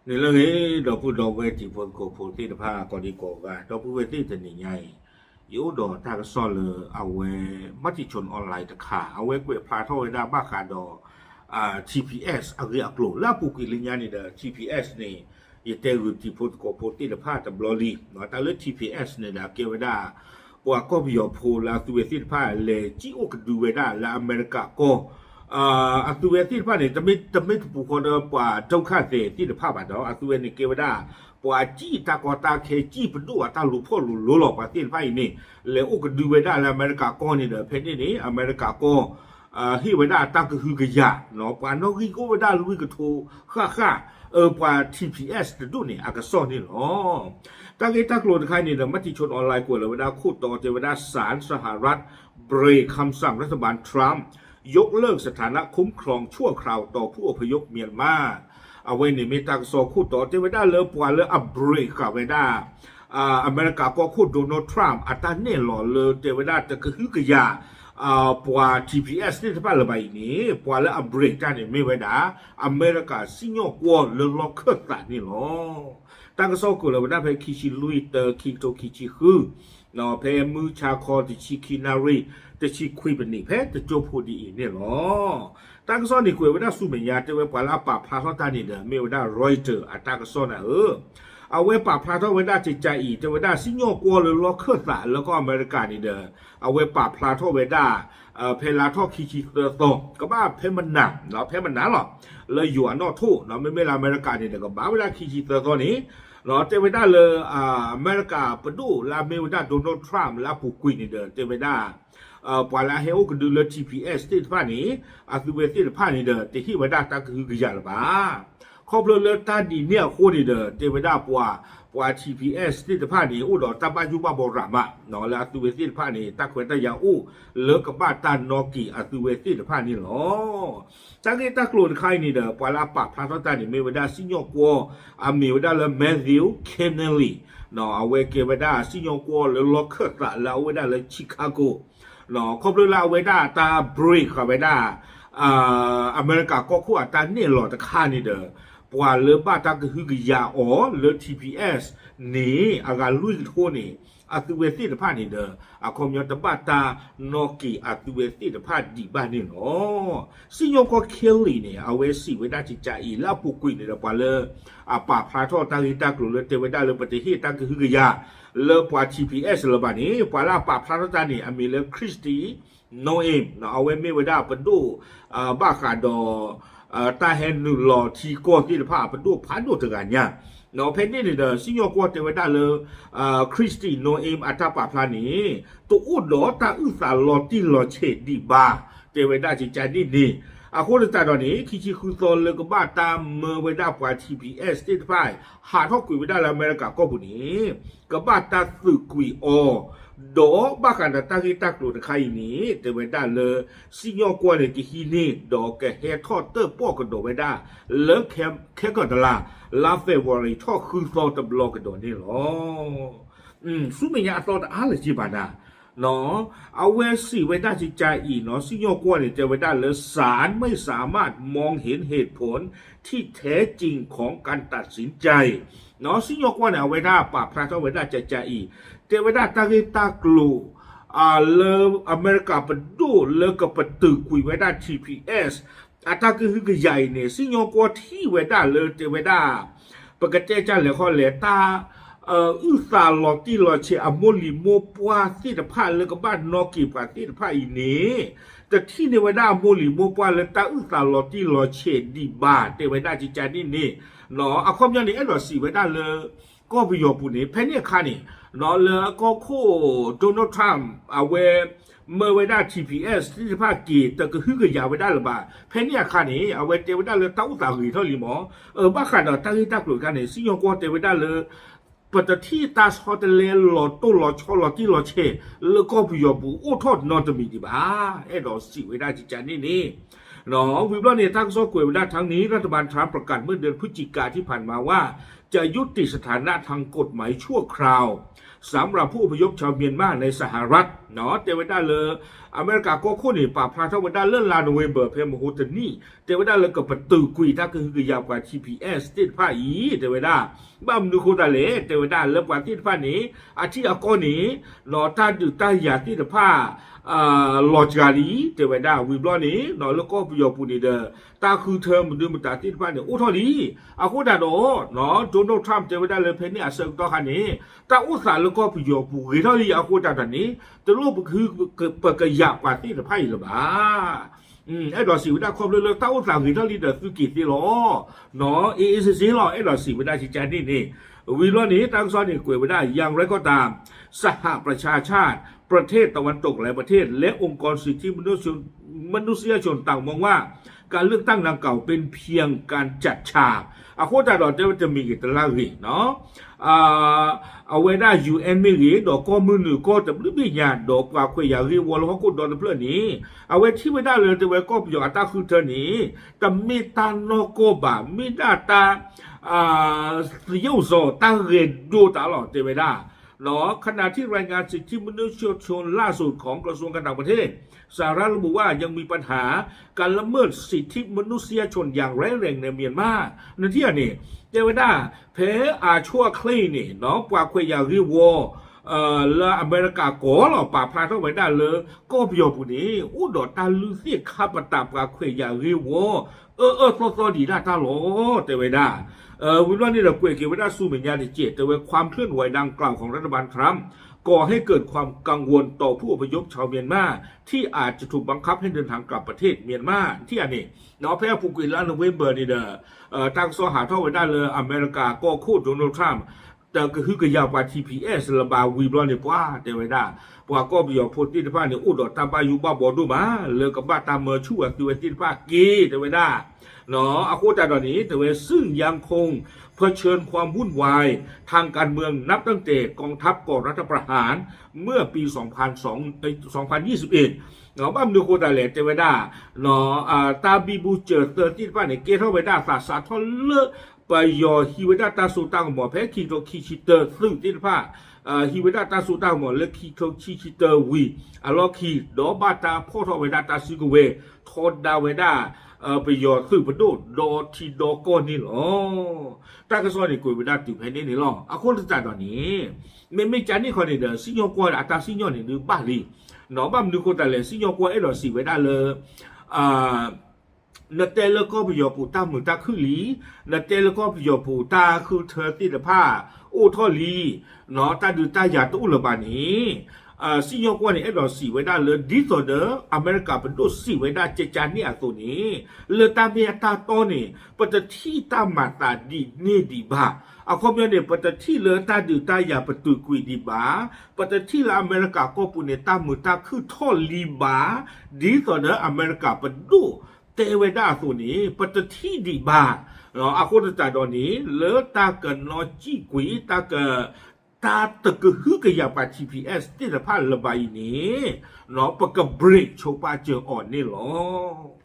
န့ၣ်လၢအဂ့ၤ ဒီပုၢ်ဒီဝဲၢ်တံၤဖိသကိးဖိသ့ၣ်တဖၣ် ကိးဒံကိးဂၤ ဒီပုၢ်ဝဲၢ်သ့ၣ်တနံၤညါအံၤ ယအိၣ်ဒီးတၢ်ကစီၣ်လၢအဝဲ Matichon Online တခါ အဝဲကွဲးဖျါထီၣ်ဝဲဒၣ်ဘၣ်ဃးဒီး TPS အဂ့ၢ်အကျိၤ လၢအပူၤကွံာ်လၢညါန့ၣ်ဒီး TPS န့ၣ် ယတဲဂုာ်တံၤဖိသကိးဖိသ့ၣ်တဖၣ်တဘျီလံ တၢ်လၢ TPS န့ၣ်ဒီး အကဲဝဲဒၣ် ပှၤကီၢ်ပယီၤဖိလၢအသုဝဲသ့ၣ်တဖၣ် လဲၤစံၣ်အိၣ်ကဒုဝဲဒၣ်လၢအမဲရကၤကီၢ် အသုဝဲသ့ၣ်တဖၣ်န့ၣ် တမ့ၢ်တပူၤဃီဒီးပှၤ ဒုက္ခသည်သ့ၣ်တဖၣ်ဘၣ်ဒီး အသုဝဲန့ၣ်ကဲဝဲဒၣ် ပှၤစံၣ်တၢ်ကီတၢ်ခဲ စံၣ်ပဒိၣ်အတၢ်လိၤဖီၣ်လိၤလိလီၤ ပှၤသ့ၣ်တဖၣ်အံၤန့ၣ် လဲၤအိၣ်ကဒုဝဲဒၣ်လၢအမဲရကၤကီၢ်န့ၣ်ဒီး ဖဲန့ၣ်န့ၣ် အမဲရကၤကီၢ် ဟ့ၣ်ဝဲဒၣ်တၢ်ကဟုကယာ် ပှၤနီၣ်ဂံၢ်ကအိၣ်ဝဲဒၣ်လွံၢ်ကထိဃၣ်ဃၣ် ပှၤ TPS တဒူၣ်န့ၣ် အကစီၣ်န့ၣ်လီၤ. တၢ်ဂ့ၢ်တၢ်ကျိၤတခါအံၤန့ၣ်ဒီး Matichon Online ကွဲးလီၤဝဲဒၣ်ခိၣ်တီတဲဝဲဒၣ် ศาลสหรัฐเบรกคำสั่งรัฐบาลทรัมป์ยกเลิกสถานะคุ้มครองชั่วคราวต่อผู้อพยพเมียนมา အဝဲန့ၣ်မ့ၢ်တၢ်ကစီၣ်ခိၣ်တီတဲဝဲဒၣ်လၢပှၤလၢအ break ဃာ်ဝဲဒၣ် အမဲရကၤကီၢ်ခိၣ် Donald Trump အတၢ်နဲၣ်လီၤလၢတဲဝဲဒၣ်တကဟုကယာ် ပှၤ TPS သ့ၣ်တဖၣ်လၢၤဘၣ်အံၤန့ၣ် ပှၤလၢအ break တၢ်န့ၣ်မ့ၢ်ဝဲဒၣ် အမဲရကၤစံၣ်ညီၣ်ကွီၢ်လၢလီၢ်ခၢၣ်သးန့ၣ်လီၤ. တၢ်ကစီၣ်ကွဲးလီၤဝဲဒၣ်ဖဲခံဆံလွံၢ် တၢ ခံကထိခံဆံဃု ဖဲမုၢ်ဆါခီတဆံခံနၣ်ရံၣ် တဆံခွံမံးနံး ဖဲတကၠိဖိဒ်အံၤန့ၣ်လီၤ. တၢ်ကစီၣ်န့ၣ်ကွဲးဝဲဒၣ်ဆူမဲာ်ညါ တဲဝဲပှၤလၢအပာ်ဖျါထီၣ်တၢ်န့ၣ်ဒီး မ့ၢ်ဝဲဒၣ် Reuters အတၢ်ကစီၣ်နၤဧၢ အဝဲပာ်ဖျါထီၣ်ဝဲဒၣ်ကကးအံၤ တဲဝဲဒၣ်စံၣ်ညီၣ်ကွီၢ်လၢလီၢ်ခၢၣ်သးလၢကီၢ်အမဲရကၤန့ၣ်ဒီး အဝဲပာ်ဖျါထီၣ်ဝဲဒၣ် ဖဲလါထီၣ်ခံဆံသၢသီ ကဘၣ်ဖဲမနၤ ဖဲမနၤလီၤ လၢယိၤအနီၣ်ထိၣ် မ့မ့ၢ်လၢအမဲရကၤန့ၣ်ဒီး ကဘၣ်ဝဲဒၣ်ခံဆံသၢသီန့ၣ် တဲဝဲဒၣ်လၢ အမဲရကၤပဒိၣ်လၢအမ့ၢ်ဝဲဒၣ် Donald Trump လၢအပူၤကွံာ်န့ၣ်ဒီး တဲဝဲဒၣ် ပှၤလၢအဟဲအိၣ်ကဒုလၢ TPS သ့ၣ်တဖၣ်န့ၣ် အသုဝဲသ့ၣ်တဖၣ်န့ၣ်ဒီး တဟ့ၣ်ဝဲဒၣ်တၢ်ကဟုကယာ်လၢၤဘၣ်. ခီဖျိလၢတၢ်ဒ်န့ၣ်အဃိန့ၣ်ဒီး တဲဝဲဒၣ်ပှၤ ပှၤ TPS သ့ၣ်တဖၣ်န့ၣ် အိၣ်ဒီးတၢ်ဘၣ်ယိၣ်ဘၣ်ဘီရၤမး လၢအသုဝဲသ့ၣ်တဖၣ်န့ၣ် တၢ်ခွဲးတၢ်ယာ်အိၣ်လၢကဘၣ်တၢ်နီၣ်က့ၤအသုဝဲသ့ၣ်တဖၣ်န့ၣ်လီၤ. တၢ်ဂ့ၢ်တၢ်ကျိၤတခါအံၤန့ၣ်ဒီး ပှၤလၢအပာ်ဖျါထီၣ်တၢ်န့ၣ် မ့ၢ်ဝဲဒၣ်စံၣ်ညီၣ်ကွီၢ် အမ့ၢ်ဝဲဒၣ်လၢ Matthew Kennelly အဝဲကဲဝဲဒၣ်စံၣ်ညီၣ်ကွီၢ်လၢလီၢ်ခၢၣ်သးလၢအအိၣ်ဝဲဒၣ်လၢ Chicago ခီဖျိလၢအဝဲဒၣ်တၢ် break ဃာ်ဝဲဒၣ် အမဲရကၤကီၢ်ခိၣ်အတၢ်နဲၣ်လီၤတခါန့ၣ်ဒီး ပှၤလၢဘၣ်တၢ်ကဟုကယာ်အီၤလၢ TPS န့ၣ် အဂၤလွံၢ်ကထိန့ၣ် အသုဝဲသ့ၣ်တဖၣ်န့ၣ်ဒီး အခီပညီတဘၣ်တၢ်နီၣ်က့ၤအသုဝဲသ့ၣ်တဖၣ်ဒံးဘၣ်န့ၣ်လီၤ. စံၣ်ညီၣ်ကွီၢ် Kennelly န့ၣ် အဝဲစံးဝဲဒၣ်ကကးအံၤ လၢအပူၤကွံာ်န့ၣ်ဒီး ပှၤလၢ အပာ်ဖျါထီၣ်တၢ်ဂ့ၢ်တၢ်ကျိၤလၢတဲဝဲဒၣ်လၢပတဟ့ၣ်တၢ်ကဟုကယာ် လၢပှၤ TPS လၢၤဘၣ်န့ၣ် ပှၤလၢအပာ်ဖျါထီၣ်တၢ်န့ၣ် အမံၤလၢ Kristi Noem အဝဲမ့ၢ်ဝဲဒၣ်ပဒိၣ် ဘၣ်ဃးဒီး တၢ်ဟဲနုာ်လီၤထံကီၢ်သ့ၣ်တဖၣ် အပဒိၣ်ဖးဒိၣ်တဂၤညါ ဖဲန့ၣ်န့ၣ်ဒီး စံၣ်ညီၣ်ကွီၢ်တဲဝဲဒၣ်လၢ Kristi Noem အတၢ်ပာ်ဖျါန့ၣ် တအိၣ်ဒီးတၢ်အုၣ်သးလီၤတံၢ်လီၤဆဲးဒံးဘၣ် တဲဝဲဒၣ်ကကးဒ်န့ၣ် အဃိသတးဒီးန့ၣ် ခံဆံဃုသီလၢကဘၣ်တၢ်မၢဝဲဒၣ်ပှၤ TPS သ့ၣ်တဖၣ် ဟးထီၣ်ကွံာ်ဝဲဒၣ်လၢအမဲရကၤကီၢ်ပူၤန့ၣ် ကဘၣ်တၢ်သုးကွံာ်အီၤ ဒီးဘၣ်ဃးဒီးတၢ်ဂ့ၢ်တၢ်ကျိၤတခါအံၤန့ၣ် တဲဝဲဒၣ်လၢ စံၣ်ညီၣ်ကွီၢ်န့ၣ် ကဟံးန့ၢ် ဒီးကဟဲထီၣ်တၢၣ်ပီၣ်ကဒီးဝဲဒၣ် လၢခဲကီၢ်တလါ လါ February ထီၣ်ဃုသီတဘျီကဒီးန့ၣ်လီၤ. ဆူမဲာ်ညါအသီတအါလၢၤက့ဘၣ်နၤ အဝဲစံးဝဲဒၣ်ကကးအံၤနီၤ စံၣ်ညီၣ်ကွီၢ်န့ၣ် တဲဝဲဒၣ်လၢ ศาลไม่สามารถมองเห็นเหตุผลที่แท้จริงของการตัดสินใจ စံၣ်ညီၣ်ကွီၢ်န့ၣ် အဝဲဒၣ်ပာ်ဖျါထီၣ်ဝဲဒၣ်ကကးအံၤ တဲဝဲဒၣ်တၢ်ဂ့ၢ်တၢ်ကျိၤ လၢအမဲရကၤပဒိၣ်လၢကပတုာ်ကွံာ်ဝဲဒၣ် TPS အတၢ်ကဟုကယာ်အံၤန့ၣ် စံၣ်ညီၣ်ကွီၢ်ထံၣ်ဝဲဒၣ်လၢတဲဝဲဒၣ် ပကတဲကၢ်လဲၣ်ခီလဲၣ် တၢ် အုၣ်သးလီၤတံၢ်လီၤဆဲးအမိၢ်လံၤမိၢ်ပှၢ်သ့ၣ်တဖၣ်လၢကဘၣ်နီၣ်က့ၤပှၤသ့ၣ်တဖၣ်အံၤန့ၣ် တထံၣ်န့ၢ်ဝဲဒၣ်အမိၢ်လံၤမိၢ်ပှၢ်လၢတၢ်အုၣ်သးလီၤတံၢ်လီၤဆဲးဒံးဘၣ် တဲဝဲဒၣ်ကကးဒ်န့ၣ် အခီပညီန့ၣ် အဲၣ်ဒိးစံးဝဲဒၣ်လၢ ကီၢ်ပယီၤပူၤန့ၣ် ဖဲန့ၣ်အခါန့ၣ် လၢအကီၢ်ခိၣ် Donald Trump အဝဲ မၢဝဲဒၣ် TPS သ့ၣ်တဖၣ်က့ၤ တကဟုကယာ်ဝဲဒၣ်လၢၤဘၣ် ဖဲန့ၣ်အခါန့ၣ် အဝဲတဲဝဲဒၣ်လၢတၢ်အိၣ်သးဂ့ၤထီၣ်လံမး ဘၣ်ဃးဒီးတၢ်ဂ့ၢ်တၢ်ကျိၤတခါန့ၣ် စံၣ်ညီၣ်ကွီၢ်တဲဝဲဒၣ်လၢ ပတထံၣ်တၢ်ဆီတလဲလီၤတိၢ်လီၤဆီလီၤတံၢ်လီၤဆဲး လၢကီၢ်ပယီၤပူၤအိၣ်ထီၣ်နီတမံၤဒံးဘၣ် အဲၣ်ဒိးစံးဝဲဒၣ်ကကးန့ၣ်န့ၣ် ဝံၤဘျီန့ၣ် တၢ်ကစီၣ်ကွဲးဝဲဒၣ် ทั้งนี้รัฐบาลทรัมป์ประกาศเมื่อเดือนพฤศจิกาที่ผ่านมาว่า จะยุติสถานะทางกฎหมายชั่วคราว สำหรับผู้อพยพชาวเมียนมาในสหรัฐ တဲဝဲဒၣ်လၢ အမဲရကၤကီၢ်ခိၣ်န့ၣ် ပာ်ဖျါထီၣ်ဝဲဒၣ်လၢလါနိၣ်ဝ့ဘၢၣ် ဖဲမဟိတနံၣ် တဲဝဲဒၣ်လၢကပတုာ်ကွံာ်တၢ်ကဟုကယာ်ပှၤ T P S သ့ၣ်တဖၣ်အံၤ တဲဝဲဒၣ် ဘၣ်မနုၤဃိသတးလဲၣ် တဲဝဲဒၣ်လၢပှၤသ့ၣ်တဖၣ်န့ၣ် အထံအကီၢ်န့ၣ် တၢ်ဒုးတၢ်ယၤသ့ၣ်တဖၣ် လီၤစှၤလံ တဲဝဲဒၣ် ဝံၤဘျီန့ၣ် လၢကီၢ်ပယီၤပူၤန့ၣ်ဒီး တၢ်ဃုထၢမနုၤမတၤသ့ၣ်တဖၣ်န့ၣ် အိၣ်ထီၣ်လံ. အဃိသတးဒီး Donald Trump တဲဝဲဒၣ်လၢဖဲန့ၣ်အဆၢကတီၢ်ခါန့ၣ် တၢ်အိၣ်သးလၢကီၢ်ပယီၤပူၤဂ့ၤထီၣ်လံ အဃိသတးဒီးန့ၣ် တလိၣ်ပကဟုပကယာ်ပှၤသ့ၣ်တဖၣ်အံၤလၢၤဘၣ်. အဲၣ်ဒိးစံးဝဲဒၣ်ခီဖျိလၢတၢ်အိၣ်သးဂ့ၤထီၣ်လံဒီးသုက့ၤသ့လီၤ. နီၢ် အ့အ့စ့စ့လီၤ အဲၣ်ဒိးစံးဝဲဒၣ်ကကန့ၣ်န့ၣ် ဝံၤဘျီန့ၣ် တၢ်ကစီၣ်န့ၣ်ကွဲးဝဲဒၣ် อย่างไรก็ตาม สหประชาชาติ ประเทศตะวันตกหลายประเทศ และองค์กรสิทธิมนุษยชนมนุษยชนต่างมองว่า การเลือกตั้งดังกล่าวเป็นเพียงการจัดฉาก အဃိသတးဒီးတဲဝဲတမံၤဂ့ၤတလါဂ့ၤနီၢ် အဝဲဒၣ် ယူဢဵၼ် မ့ၢ်ဂ့ၤ ဒီးကီၢ်မုၢ်နုာ်ကီၢ်တဘျုးဘ့ၣ်ညါ ဒီးပှၤခွဲးယာ်ဂ့ၢ်ဝီလၢဟီၣ်ခိၣ်ဒီတဖျၢၣ်န့ၣ် အဝဲထံၣ်ဝဲဒၣ်လၢတဲဝဲကီၢ်ပယီၤအတၢ်ဃုထၢန့ၣ် တမ့ၢ်တၢ်နီၢ်ကီၢ်ဘၣ် မ့ၢ်ဒၣ်တၢ် သရုပ်အသံ တၢ်ဂဲၤဒိတၢ်လီၤ တဲဝဲဒၣ် ขณะที่รายงานสิทธิมนุษยชนล่าสุดของกระทรวงการต่างประเทศสหรัฐระบุว่ายังมีปัญหาการละเมิดสิทธิมนุษยชนอย่างร้ายแรงในเมียนมา နထံၣ်ဧါန့ၣ် တဲဝဲဒၣ် ဖဲအဆိအချ့န့ၣ် ပှၤခွဲးယာ်ဂ့ၢ်ဝီ လၢအမဲရကၤကီၢ်လီၤ ပာ်ဖျါထီၣ်ဝဲဒၣ်လၢ ကီၢ်ပယီၤပူၤန့ၣ် အိၣ်ဒီးတၢ်လုၢ်သ့ၣ်ခါပတာ်ပှၤခွဲးယာ်ဂ့ၢ်ဝီ အၢအၢသီသီဒံးဒၣ်တၢ်လီၤ တဲဝဲဒၣ် ဝံၤဘျီန့ၣ်ဒီးကွဲးက့ၤဝဲဒၣ်ဆူမဲာ်ညါတက့ၢ် တဲဝဲ ความเคลื่อนไหวดังกล่าวของรัฐบาลทรัมป์ ก่อให้เกิดความกังวลต่อผู้อพยพชาวเมียนมาที่อาจจะถูกบังคับให้เดินทางกลับประเทศเมียนมา ထံၣ်ဧါန့ၣ် ဖဲအပူၤကွံာ်လါနိၣ်ဝ့ဘၢၣ်န့ၣ်ဒီး တၢ်ကစီၣ်ဟးထီၣ်ဝဲဒၣ်လၢအမဲရကၤကီၢ်ခိၣ် Donald Trump တကဟုကယာ်ပှၤ T P S လၢၤဘၣ် ဝံၤဘျီန့ၣ် ပှၤတဲဝဲဒၣ် ပှၤကီၢ်ပယီၤဖိသ့ၣ်တဖၣ်န့ၣ် အိၣ်ဒီးတၢ်ဘၣ်ယိၣ်ဘၣ်ဘှီဒိၣ်မး လၢကဘၣ်တၢ်မၢဆူၣ်အသုဝဲသ့ၣ်တဖၣ်က့ၤ တဲဝဲဒၣ် အဃိသတးဒီးန့ၣ် တဲဝဲ ซึ่งยังคงเผชิญความวุ่นวายทางการเมืองนับตั้งแต่กองทัพก่อรัฐประหารเมื่อปีสองพันยี่สิบเอ็ด ဘၣ်မနုၤဃိသတးလဲၣ် တဲဝဲဒၣ် တၢ်ဘံဘူစၢၤသၢသ့ၣ်တဖၣ်န့ၣ် ကဲထီၣ်ဝဲဒၣ်သးစးထီၣ်လၢ ပယီၤဟံးဝဲဒၣ်တၢ်စိတၢ်ကမီၤ ဖဲခံကထိခံဆံတၢ သုးသ့ၣ်တဖၣ် ဟံးဝဲဒၣ်တၢ်စိတၢ်ကမီၤလၢခံကထိခံဆံတၢဝံၤ အလီၢ်ခံ ဒီးဘၣ်တၢ်ဖီၣ်ထီၣ်ဝဲဒၣ်တၢ်စုကဝဲၤ ထီဒါဝဲဒၣ် ပယီၤသုးပဒိၣ်ဒီထံဒီကီၢ်န့ၣ်လီၤ. တၢ်ကစီၣ်န့ၣ်ကွဲးဝဲဒၣ်တုၤဖဲန့ၣ်န့ၣ်လီၤ. အဃိသတးဒီးန့ၣ် မ့မ့ၢ်ကန့ၣ်ခီန့ၣ်ဒီး စံၣ်ညီၣ်ကွီၢ်အတၢ်စံၣ်ညီၣ်န့ၣ်ဒုးဘၣ်လံ ဘၣ်မနုၤဃိသတးလဲၣ် စံၣ်ညီၣ်ကွီၢ်အဲၣ်ဒိးစံးဝဲဒၣ်လၢ နတဲလၢကီၢ်ပယီၤပူၤတၢ်မုာ်တၢ်ခုၣ်လံ, နတဲလၢကီၢ်ပယီၤပူၤတၢ်ဃုထၢသ့ၣ်တဖၣ်အိၣ်ထီၣ်လံ, တၢ်ဒုးတၢ်ယၤတအိၣ်လၢၤဘၣ်န့ၣ်, စံၣ်ညီၣ်ကွီၢ်န့ၣ် အဲၣ်ဒိးစံးဝဲဒၣ်လၢ ဒ်သိးဒီးအမဲရကၤပဒိၣ်စံးဝဲဒၣ်ကကန့ၣ်အသိးန့ၣ်, လၢတၢ်မ့ၢ်အတၢ်တီန့ၣ် ပတထံၣ်တၢ်မၤသးဒ်န့ၣ်ဒံးဘၣ်. အခီပညီန့ၣ် ပတထံၣ်လၢတၢ်ဒုးတၢ်ယၤပတုာ်ကွံာ်ဒံးဘၣ်, ပတထံၣ်လၢအမဲရကၤကီၢ်ပူၤန့ၣ် တၢ်မုာ်တၢ်ခုၣ်ထီၣ်လံဘၣ်, ဒ်သိးဒီးအမဲရကၤပဒိၣ်တဲဝဲဒၣ်အသိးန့ၣ် ပတထံၣ်ဒံးဘၣ်. အဃိသတးဒီးန့ၣ် လၢတၢ်ကနီၣ်စံၣ်ကွံာ် တၢ်က တၢ်တကဟုကယာ်ပှၤ T P S သ့ၣ်တဖၣ်လၢၤဘၣ်အံၤန့ၣ်, ပက break ဆိပာ်စၢၤအီၤန့ၣ်လီၤ.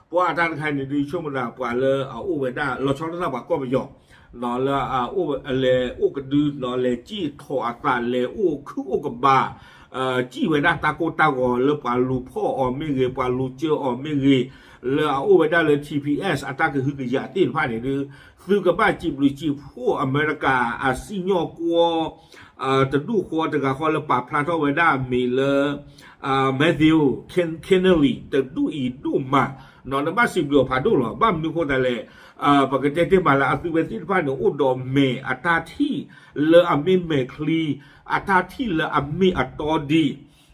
ပှၤအတၢ်တခါန့ၣ်ဒုး ဆိကမိၣ်သးပှၤလၢအအိၣ်ဝဲဒၣ် လီၤဆီဒၣ်တၢ်ပှၤကီၢ်ပယီၤ လၢအအိၣ်လဲၤအိၣ်ကဒု လဲၤစံၣ်ထီၣ်အသး လဲၤအိၣ်ခုၣ်အိၣ်ကဘၣ်, စံၣ်ဝဲဒၣ်တၢ်ကိၢ်တၢ်ဂီၤလၢပှၤလူၤဖီၣ်အီၤမ့ၢ်ဂ့ၤ ပှၤလူၤစၢအီၤမ့ၢ်ဂ့ၤ, လၢအအိၣ်ဝဲဒၣ်လၢ T P S အတၢ်ကဟုကယာ်သ့ၣ်တဖၣ်န့ၣ်ဒုး, သုကဘၣ်စံးဘျုးစံးဖှိၣ်အမဲရကၤအစံၣ်ညီၣ်ကွီၢ် တဒူၣ်ဃီတဂၤဃီလၢပာ်ဖျါထီၣ်ဝဲဒၣ်အမံၤလၢ Matthew Kennelly တဒူၣ်အံၤဒိၣ်မး, နဘၣ်စံးဘျုးအီၤဖးဒိၣ်လီၤ. ဘၣ်မနုၤဃိသတးလဲၣ်, ပကတဲတ့ၢ်မးလၢအသုဝဲသ့ၣ်တဖၣ်န့ၣ် အိၣ်ဒီးမဲာ်အတၢ်ထံၣ်လၢအမ့ၢ်မဲာ်ချံ, အတၢ်ထံၣ်လၢအမ့ၢ်အတီ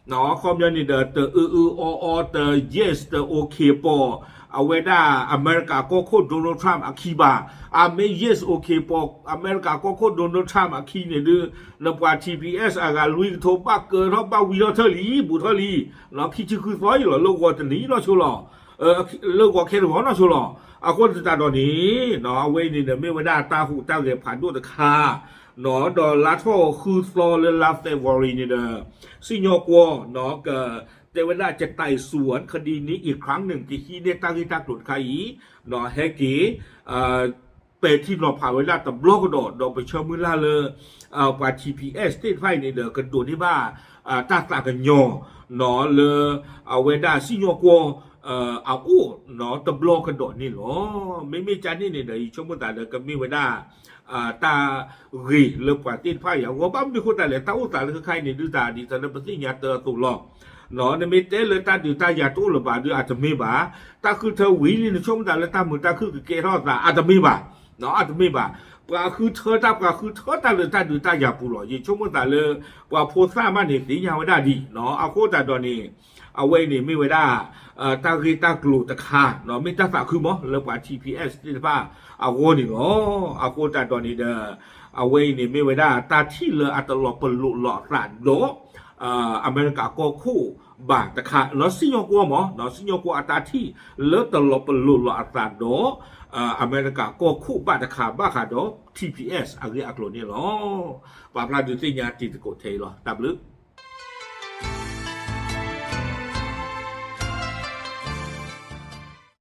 ဒံး အခီပညီန့ၣ်ဒီး တအၢအၢအီအီ တ yes တ okay ပီၤ, အဝဲဒၣ်အမဲရကၤကီၢ်ခိၣ် Donald Trump အခံဘၣ်. အမ့ၢ် yes okay ပီၤ အမဲရကၤကီၢ်ခိၣ် Donald Trump အခံန့ၣ်ဒုး, နပှၤ T P S အဂၤလွံၢ်ကထိဘၣ်ကၢထီၣ် ဘၣ်ဝံထီၣ်ထၢၣ်လံ ဘူးထီၣ်လံ, ခံဆံဃုသီအံၤလီၤ လၢဂီၤတနံၤနီၢ်ဆိလီၤ လၢဂီၤခဲတဂီၤနီၢ်ဆိလီၤ. အဃိသတးဒီးန့ၣ်, အဝဲအံၤန့ၣ်ဒီး မ့ၢ်ဝဲဒၣ်တၢ်ဟူးတၢ်ဂဲၤဖးဒိၣ်တခါ ဒီးလါထီၣ်ဃုသီလၢလါ February န့ၣ်ဒီး စံၣ်ညီၣ်ကွီၢ် က တဲဝဲဒၣ် จะไต่สวนคดีนี้อีกครั้งหนึ่ง ကဟံးန့ၢ်တၢ်ဂ့ၢ်တၢ်ကျိၤတခါအံၤ, ဟဲက့ၤ ပဲာ်ထံနီၤဖးဝဲဒၣ်တဘျီကဒီး ဒီးပဆၢမုၢ်လၢ်လၢ ပှၤ T P S သ့ၣ်တဖၣ်အံၤန့ၣ်ဒီး ကဒိးန့ၢ်ဘၣ် တၢ်သးကညီၤ လၢအဝဲဒၣ်စံၣ်ညီၣ်ကွီၢ်အအိၣ်တဘျီကဒီးန့ၣ်လီၤ. မ့မ့ၢ်ကန့ၣ်န့ၣ်ဒီး ယဆိကမိၣ်သးလၢကမ့ၢ်ဝဲဒၣ် တၢ်ဂ့ၤလၢပှၤသ့ၣ်တဖၣ်အံၤအဂီၢ် ဘၣ်မနုၤအဃိသတးလဲၣ် တၢ်အိၣ်သးလၢခဲခါအံၤန့ၣ် ဒုးသးဒ်သိးလၢပသ့ၣ်ညါတၢ်အသိးလီၤ. နမ့ၢ်တဲလၢတၢ်ဒုးတၢ်ယၤတအိၣ်လၢၤဘၣ်ဒီး အတမ့ၢ်ဘၣ်. တၢ်ဃုထၢဝံၤလံ နဆိကမိၣ်သးလၢတၢ်မုာ်တၢ်ခုၣ်ကကဲထီၣ်သး အတမ့ၢ်ဘၣ်, အတမ့ၢ်ဘၣ်. ပှၤဃုထၢတၢ် ပှၤဃုထၢတၢ်လၢတၢ်ဒုးတၢ်ယၤပူၤလီၤ. ယဆိကမိၣ်သးလၢ ပှၤဖိသၣ်မးန့ၣ် သ့ၣ်ညါဝဲဒၣ်ဒ်အဃိသတးဒီးန့ၣ် အဝဲအံၤန့ၣ်မ့ၢ်ဝဲဒၣ် တၢ်ဂ့ၢ်တၢ်ကျိၤတခါ မ့ၢ်တၢ်သးခုမး လၢပှၤ T P S သ့ၣ်တဖၣ်အဂီၢ်န့ၣ်လီၤ. အဃိသတးဒီးန့ၣ်ဒီး အဝဲအံၤန့ၣ်မ့ၢ်ဝဲဒၣ်တၢ်ထံၣ်လၢအတလီၤပလိာ်လီၤအသးဒီး အမဲရကၤကီၢ်ခိၣ်ဘၣ်တခါ လၢစံၣ်ညီၣ်ကွီၢ်မး စံၣ်ညီၣ်ကွီၢ်အတၢ်ထံၣ်လၢတလီၤပလိာ်လီၤအသးဒီး အမဲရကၤကီၢ်ခိၣ်ဘၣ်တခါ ဘၣ်ဃးဒီး T P S အဂ့ၢ်အကျိၤန့ၣ်လီၤ. ပာ်ဖျါဒုးသ့ၣ်ညါတံၤသကိးထဲအံၤလီၤ. တၢ်ဘျုး